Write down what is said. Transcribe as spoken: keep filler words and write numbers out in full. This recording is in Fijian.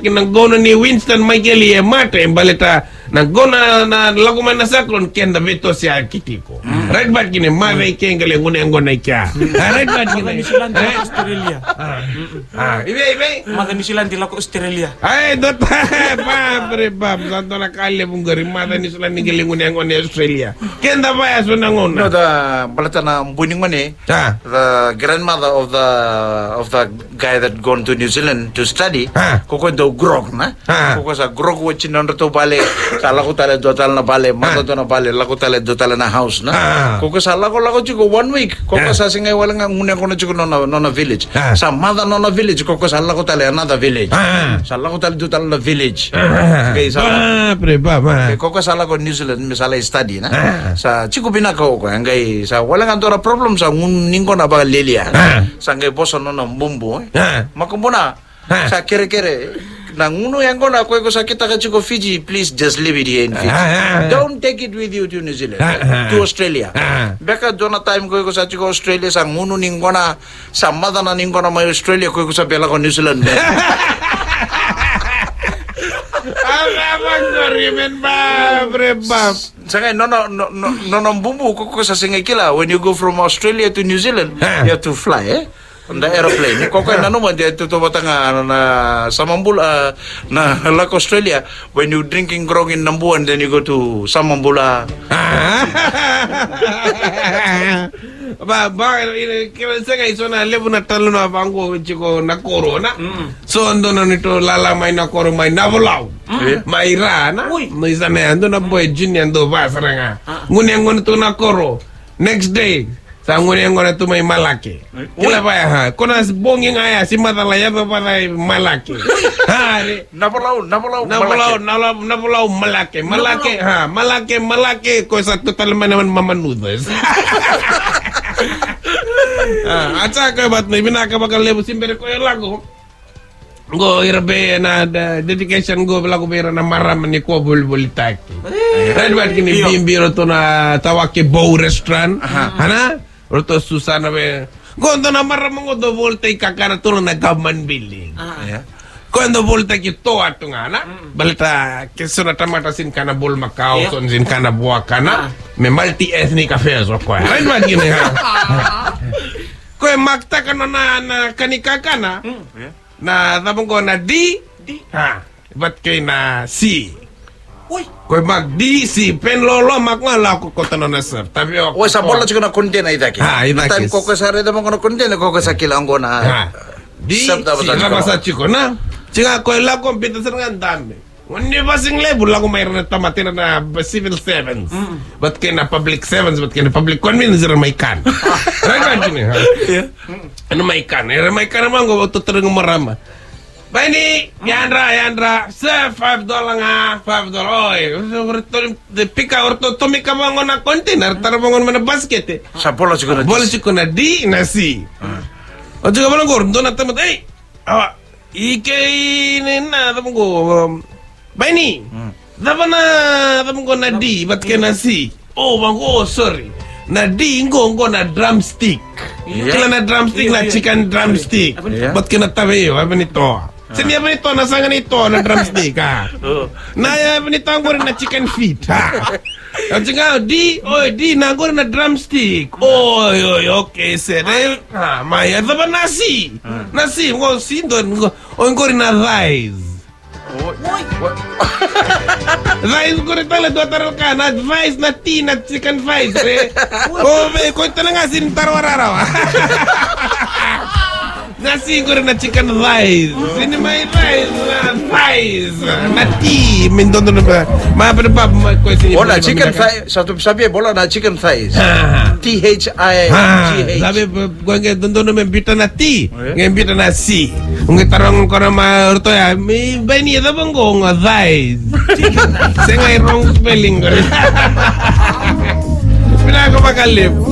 Kina gauna ni Winston Michael e mate, baleta na gauna na lako mai na cyclone, keda veitosiyaki tiko. Right, but kina mate i ke qai le gunu yaqona i kea. Ah, right, but kina. Maca Niusiladi lako Australia. Ah, i vei, i vei? Maca Niusiladi lako Australia. Ai, dota, ba, bre, ba, sa dua na ka levu qori, maca Niusiladi qai le gunu yaqona i Australia. Keda vaya so na gauna. No, da baleta na bui ni gone. Ah. The grandmother of the, of the guy that gone to New Zealand to study. Ah. Ko koya dau grog, na? Ah. Ko koya sa grog oti na nodratou vale, sa lako tale dua tale na vale, maca dua na vale, lako tale dua tale na house, na? Ah. Ko koya sa lako, lako tiko one week. Ko koya sa sega wale ga gunu yaqona tiko nona, nona village. Ah. Sa maca nona village, ko koya sa lako tale another village. Ah. Sa lako tale dua tale na village. Ah. Qai sa lako. Ba, bre, ba, ba. Qai ko koya sa lako New Zealand, me sa lai study, na? Ah. Sa tiko vinaka o koya, qai sa wale ga dua na problem, sa gunu ni yaqona vakalialia. Ah. Sa qai vosa nona bubu, eh. Ah. Makubuna, ah, sa kerekere. Na gunu yaqona ko iko sa kitaka tiko Fiji, please just leave it here in Fiji. Ah, ah, ah. Don't take it with you to New Zealand, ah, ah, to Australia. Ah. Beka dua na time ko iko sa tiko Australia, sa gunu ni yaqona, sa maca na ni yaqona mai Australia, ko iko sa via lako New Zealand. Ava, ava, sorry, men, ba, bre, ba. Sa qai nona, no, no, nona bubu, ko iko sa sega ni kila. When you go from Australia to New Zealand, ah, you have to fly, eh? On the aeroplane. Ko koya nanuma de tautauvata ga na samabula, ah, na lako Australia. When you drinking grog in Nambu and then you go to samabula. Ah. Ba, ba, ira, kila, sega, e so na levu na talanoa vaqo tiko na koro, na? Mm. So dua na neitou lala mai na koro mai Navolau. Mm. Mai Ra, na? Ui. Mai sa na ya, dua na boy junior, dua va sara ga. Ah. Gunu yaqona tu na koro. Next day, sa gunu yaqona tu mai Malake. Ui. Kila vaya, ha. Ko na bogi ga ya, se macala yaco vata i Malake. Ha, re. Navolau, Navolau, Navolau, Malake. Navolau, Navolau, Malake. Malake, Navolau. Ha, Malake, Malake, ko sa tu tale mai na Mamanuca. Ah, a sa ko e vata mai, vinaka vakalevu, se bera ko e lako. Qo ira vei na, na dedication qo lako vei ira na marama ni ko volivolitaki. Eh. Right, but kini, io, bibi ira tu na Tawake Bow Restaurant. Aha. Ana? Roto Susana vei. Qo dua na marama qo dau volitaki kakana tu na government building. Ah. Yeah. Ko dau volitaki toa tu ga, na? Mm. Baleta ke so na tamata sega ni kana bulumakau, yeah, so sega ni kana vuaka, na? Ah. Me multi-ethnic affairs o koya. Right, but kini, ha? Ko e maktaka na, na, na kani kakana. Mm. Yeah. Na cava qo na D? D. Ha. Vata kei na C. Ui. Ko e mak D, C, pen lolo, mak ga lako koto na na serve. Tavioka. Oi, sa bola tiko na container i cake. Ha, i cake. Time ko koya sa raica vaqo na container, ko koya sa kila qo na. Ha. D, C, cava sa tiko na. Tiko ko e lako bita sara ga dame. Oni vasing levu lako mai ira na tamata ira na civil servants. Mm. Vata kei na public servants, vata kei na public convenience ira mai kana. Right, right, kini, ha. Yeah. Ira mai kana, ira mai kana vaqo, vau totoro ga marama. Baini, yadra, yadra, sir, five dollar ga, five dollar. Oi, o ratou, de pika, o ratou tomika vaqo na container, tara vaqo mai na basikete. Sa bola tiko na D. Bola tiko na D, na C. Ah. O tiko vaqo, dua na tamata, ei, awa, i kei ni na, cava qo, um, Baini. Mm. Cava na, cava qo na D, vata kei na C. Oh, vaqo, sorry. Na D qo, qo na drumstick. Yeah. Kila na drumstick, yeah, na, yeah, chicken drumstick. Yeah. Vata kei na tave io, yava ni toa. Ah. Se ni yava ni toa, na saga ni toa, na drumstick, ah. Oh. Na yava ni toa qori na chicken feet, ah. Na chicken, D, oi, D, na qori na drumstick. Oi, oi, okay, sir. Eh, ah, mai, cava na C? Ah. Na C, qo C, dua, qo, oi, qori na thighs. Oi. Oi. Thighs qori tale dua taro ka, na thighs na T, na chicken thighs, re. Oi. O vei, ko tale ga sega ni taro rarawa. Na C qori na chicken thighs. Sega ni mai thighs, na thighs. Na T, me dodonu me. Ma, pa, pa, ma, ko sega ni. O na chicken thigh, sa tu, sa via bola na chicken thighs. Ah. T H I G H. Ah, sa via, ko qai dodonu me biuta na T. Oi. Qai biuta na C. Qai taroga ko na marama ya, me Baini, cava qo, qo thighs. Sega, e wrong spelling qori. Vinaka vakalevu.